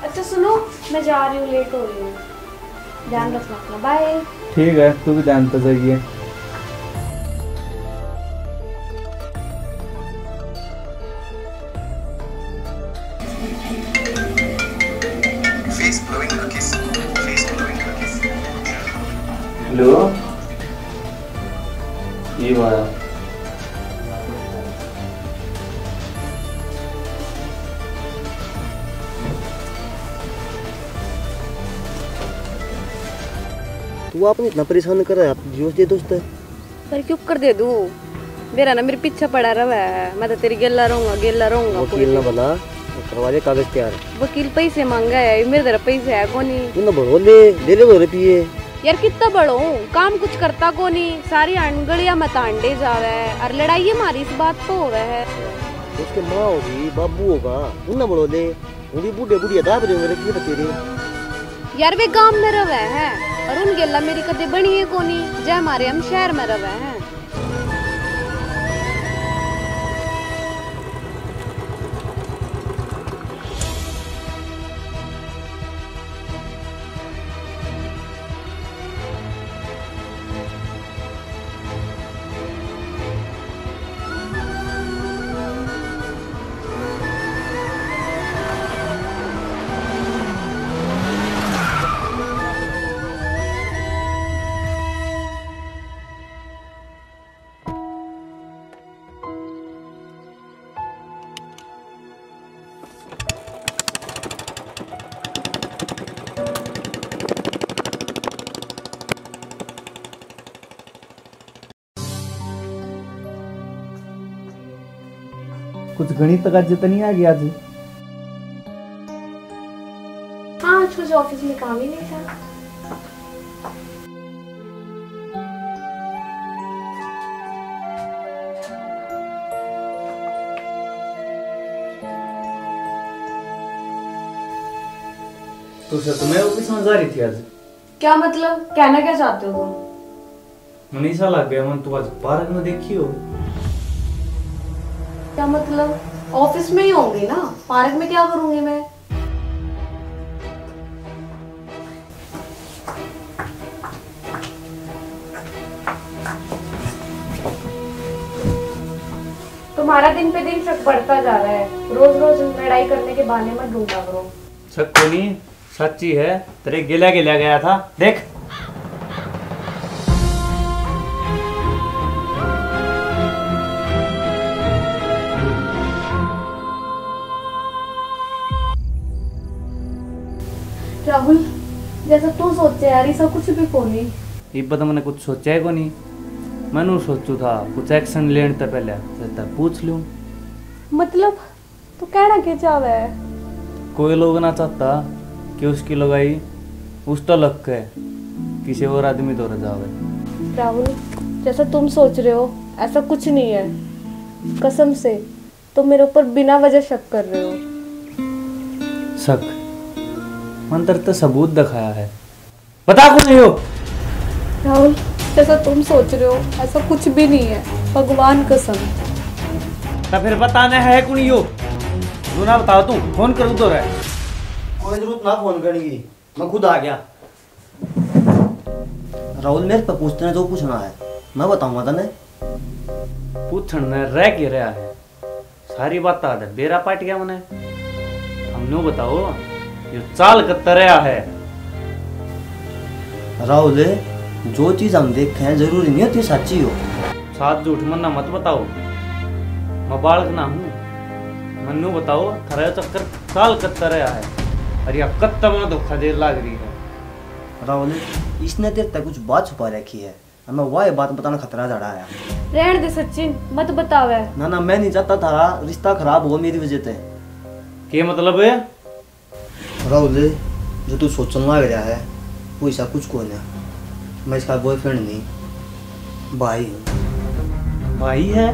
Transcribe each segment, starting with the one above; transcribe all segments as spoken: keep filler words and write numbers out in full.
अच्छा सुनो, मैं जा रही हूँ, लेट हो रही हूँ, ध्यान रखना अपना, बाय। ठीक है, तू भी ध्यान तो जाइए। हेलो, ये वाला। तू आपने इतना परेशान कर रहा है, आप divorce दे दो उससे। पर क्यों कर दे दूँ? मेरा ना मेरे पीछे पड़ा रहा है, मैं तो तेरी गेला रहूंगा, गेला रहूंगा। वकील ना भला, करवा ले कागज तैयार। वकील पैसे मांगा है, मेरे तरफ पैसे है कोनी। तू ना भरो ले, ले ले दो रुपये। यार कितना बड़ो हूँ, काम कुछ करता कोनी, सारी अंगड़िया में तांडे जावे है, और लड़ाई हमारी इस बात तो होवे है। उसके माँ होगी, बाबू होगा, उन्हें बड़ो ले। वो भी बूढ़े बुढ़िया दाब रहे होंगे, रखिए तो तेरे। यार वे गांव में रवे हैं, और उन गेला मेरी कदे बनी है कोनी, जय मारे हम शहर में रवे हैं। कुछ घणी तगाजे तो नहीं आ गया आज? हाँ, आज कुछ ऑफिस में काम ही नहीं था। तू सच में ऑफिस में जा रही थी आज? क्या मतलब? कहना क्या चाहते हो तुम? मनीषा लग गया मन, तू आज पार्क में देखी हो? क्या मतलब? ऑफिस में ही होंगी ना, पार्क में क्या करूंगी मैं? तुम्हारा दिन पे दिन शक बढ़ता जा रहा है, रोज रोज लड़ाई करने के बहाने मत ढूंढा करो। शक को नहीं, सच्ची है, तेरे गिला गिला गया था, देख। राहुल, जैसा तू सोचे यार, ऐसा कुछ भी कोनी। इब्बा तो मैंने कुछ सोचा है कोनी। मैं न्यू सोचू था, कुछ एक्शन लेने ते पहले तेरे ते पूछ लूं। मतलब? तू कहना के चाहवे है? कोई लोग ना चाहता कि उसकी लुगाई उस तलक के किसी और आदमी धोरे जावे। राहुल, जैसा तुम सोच रहे हो, ऐसा कुछ नहीं है। कसम से, तुम मेरे ऊपर बिना वजह शक कर रहे हो। शक? मन तेरे ते सबूत दिखाया है। बता कौन है यो? राहुल, जैसा तुम सोच रहे हो, ऐसा कुछ भी नहीं है, भगवान कसम। तो फिर बताना है कौन यो? तू ना बताओ, तू फोन कर उधर है। कोई जरूरत ना फोन करने की, मैं खुद आ गया। राहुल, मेरे पे पूछते हैं जो पूछना है, मैं बताऊंगा तने। पूछण ने रह के रहा है। सारी बात तो बेरा पाट गया मने। हम न्यू बताओ, यो चाल कत्तर रहा है? राहुल, जो चीज हम देखे हैं, जरूरी नहीं होती साची हो। साच झूठ मन्ना मत बताओ, मैं बालक ना हूँ। मन्नू बताओ, थारा यो चक्कर चाल कत्तर रहा है, और या कत्तर में धोखा दे लाग रही है। राहुल, इसने तेरे तक कुछ बात छुपा रखी है। हमें वाह बात बताना खतरा झाड़ा आया। रहन दे सचिन, मत बतावे। ना, ना, मैं नहीं चाहता थारा रिश्ता खराब हो मेरी वजह ते। के मतलब है? राहुल, जो तू सोचने लग रहा है, वो ऐसा कुछ को ना। मैं इसका बॉयफ्रेंड नहीं, भाई हूँ। भाई है?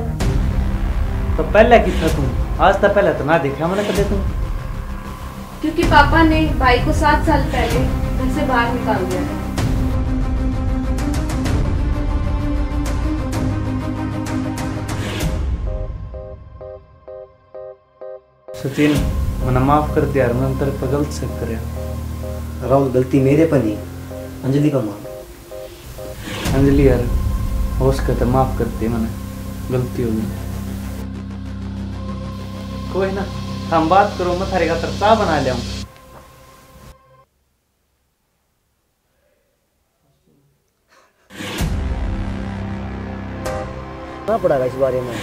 तो पहले कितना तू? आज तो पहले तो ना देखा मैंने कदे तू। क्योंकि पापा ने भाई को सात साल पहले घर से बाहर निकाल दिया था। सचिन, मन्ने माफ कर दे यार, मैंने तेरे पे गलत शक करया। राहुल, गलती मेरे पे नहीं, अंजलि पे मान। अंजलि यार, हो सके तो माफ कर दे, मन्ने गलती हो गई। कोई ना, थम बात करो, मैं थारे खातर चाय बना ले आऊं। ना पड़ेगा इस बारे में।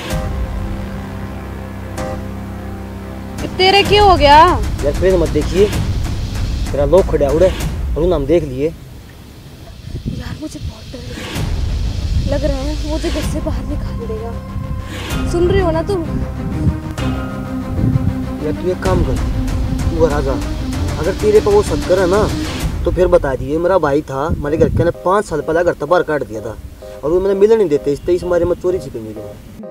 तेरे क्या हो गया? यार, फिर मत देखिए, तेरा लोग खड़ा उड़े और उन्हें हम देख लिए। यार, मुझे बहुत डर लग रहा है, लग रहा है मुझे घर से बाहर निकाल देगा। सुन रहे हो ना तुम? यार, तू एक काम कर, तू घर आ जा। अगर तेरे पे वो शक करे ना, तो फिर बता दिए, मेरा भाई था, मेरे घर के ने पाँच साल पहले घर से बाहर काट दिया था, और वो मैंने मिलने नहीं देते, इस इस मारे मैं चोरी छिपे मिले।